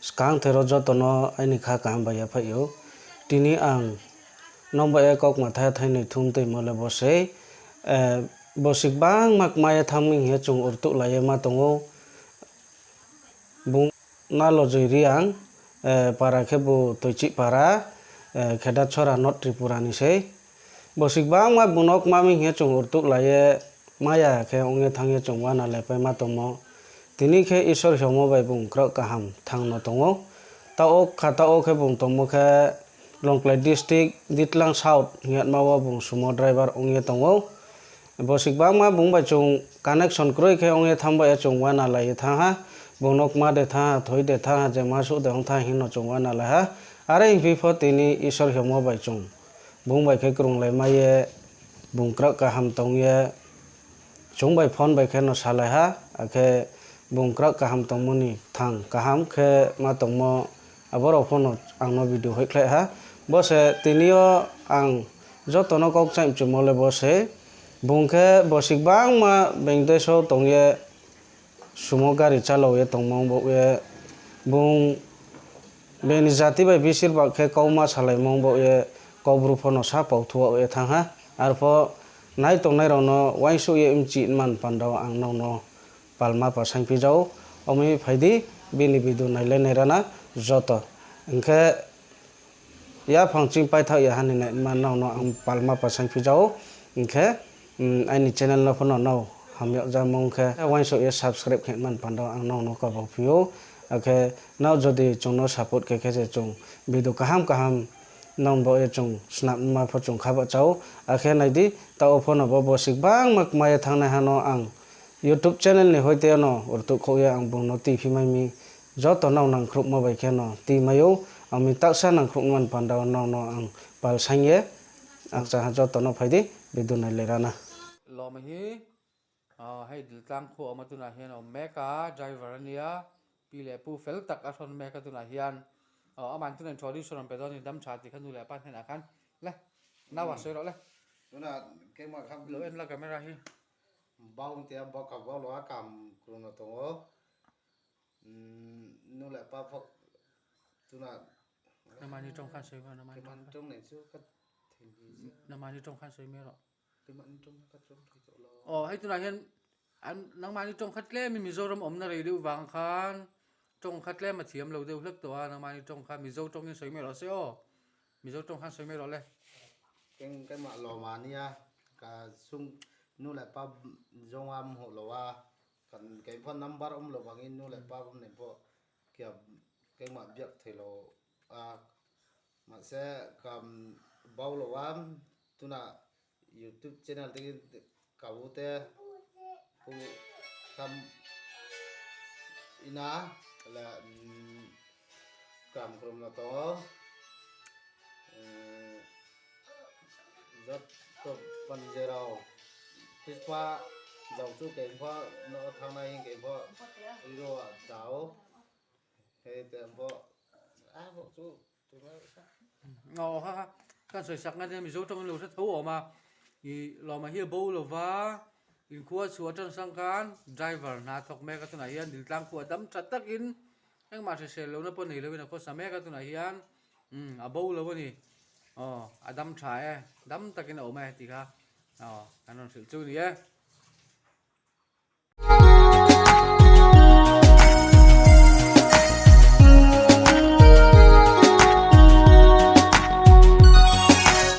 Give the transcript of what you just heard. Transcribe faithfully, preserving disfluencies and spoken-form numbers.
Skang thero joto no aini kha kaham bai yaphaih ou. Tini ang nung bai ye kaukma thai thainoi thum toimo le bo sei, bosi gbangma kma ye thanng mi hing ye chung rtuhlai ye ma tong ou. Bung Nalojoi Reang, para khebu Toichih para, Khedachora, North Tripura ni sei. Bosi gbangma bung no kma mi hing ye chung rtuhlai ye ma ya khe ong ye thanng ye chung uanalaipai ma tongmo. Tini khe Isor hingmo bai bung kraoh kaham thanng no tong ou. Taoh wo kha, taoh wo khe bung tongmo khe Longklai district, Ditlang South hing yatma wo bung sumo driver ong ye tong ou. Bosi gbangma bung bai chung connection kroi khe ong ye thanng bai ye chung uanalai ye thanng ha. Bung no kma de thanng ha, thoi de thanng ha, je ma suh de ong thanng hing no chung uanalai ha. Are hingphi pho tini Isor hingmo bai chung bung bai khe krunglai mai ye, bung kraoh kaham tong ye, chung bai phone bai khe no salai ha, akhe bung kraoh kaham tongmo ni thang kaham khe ma tongmo, abo rao pho no ang no video hoihkhlai ha. Bo se tini yo ang joto no kau kchaih mchumo le bo se, bung khe bosi gbangma being desh wo tong ye, sumo gari chalao ye tongmo bo ye, bung being ni jati bai bisir bak khe kauma salaimo bo ye, Kaubru pho no sa pau thuo ye thanng ha. Arpho nai tongnai rao no uaingsouh ye mchi man panda wo ang nrao no palma pasaingphi jao. Omi phai di, bini video nailai nai rana joto. Hing khe yaphang ching paithaoh ya ha ni naima nrao no ang palma pasaingphi jao. Hing khe aini channel no pho no nrao hamyag jamo ong khe uaingsouh ye subscribe khe man panda wo ang nrao no kabau phi ou. Akhe nrao jodi chung no support khe khe se chung video kaham kaham nrao no bo ye chung snapma pho chung kha bahcha ou. Akhe nai di, taoh wo pho no bo bosi gbangma kma ye thanngnaiha no ang YouTube channel ni hoite no rtuhkhouh ye ang bung no tuiphi mai mi. Joto nrao nangkhruhmo bai khe no tuimai ou. Ang mi taksa nangkhruhmo ni panda wo nrao no ang pal saing ye, ang chá ha joto no phai di, video nailai rana. Lomhi, hei Diltlang khuh ama tuna hian o meka driver ania, pi le pu fel tak a son meka tuna hian. O, aman tuna introduction ram pedo ni dam cha ti khan nu le pan hen akhan. Le, nawa soi ro le. Tuna kengma kham lo en la camera hi. Bau tia bau ka bau lo a kam krung no tong ou. Nu le pa pho tuna. Namani trong khan soi ma, namani trong khan soi mi ro. O, hei tuna hian, nangmani trong khat le mi Mizoram omna rei deuh vang khan, trong khat le ma thiam lo deuh hlek tawh a, nangmani trong kha Mizo trong in soi mi ro se o. Mizo trong khan soi mi ro le. Keng, kengma lomani a, ka sung nu le pa zong a mhoh lo a, kan keng pho number um lo bang in nu le pa um nei pho, kia kengma biak thei lo a, ma se kam bau lo a, tuna YouTube channel tei kau te pu kam ina le, kam krum no tong ou. Joto panjerao Krisma jang chu keng pho no thangnai hing keng pho iro a dao. Hei te pho a bo chu O, ha, ha. Kan soi sak ngai de Mizo trong lo sa tho oma. I loma hi a bau lo va. In khua chu a tan sang khan driver na thok me ka tuna hian Diltlang khua dam that tak in. Engma se sel lo na pawh nei lo in a khawsa me ka tuna hian. A bau lo a ni. O, a dam tha e. Dam tak in a awm e ti kha. O, kan rawn hrilh chu ni e.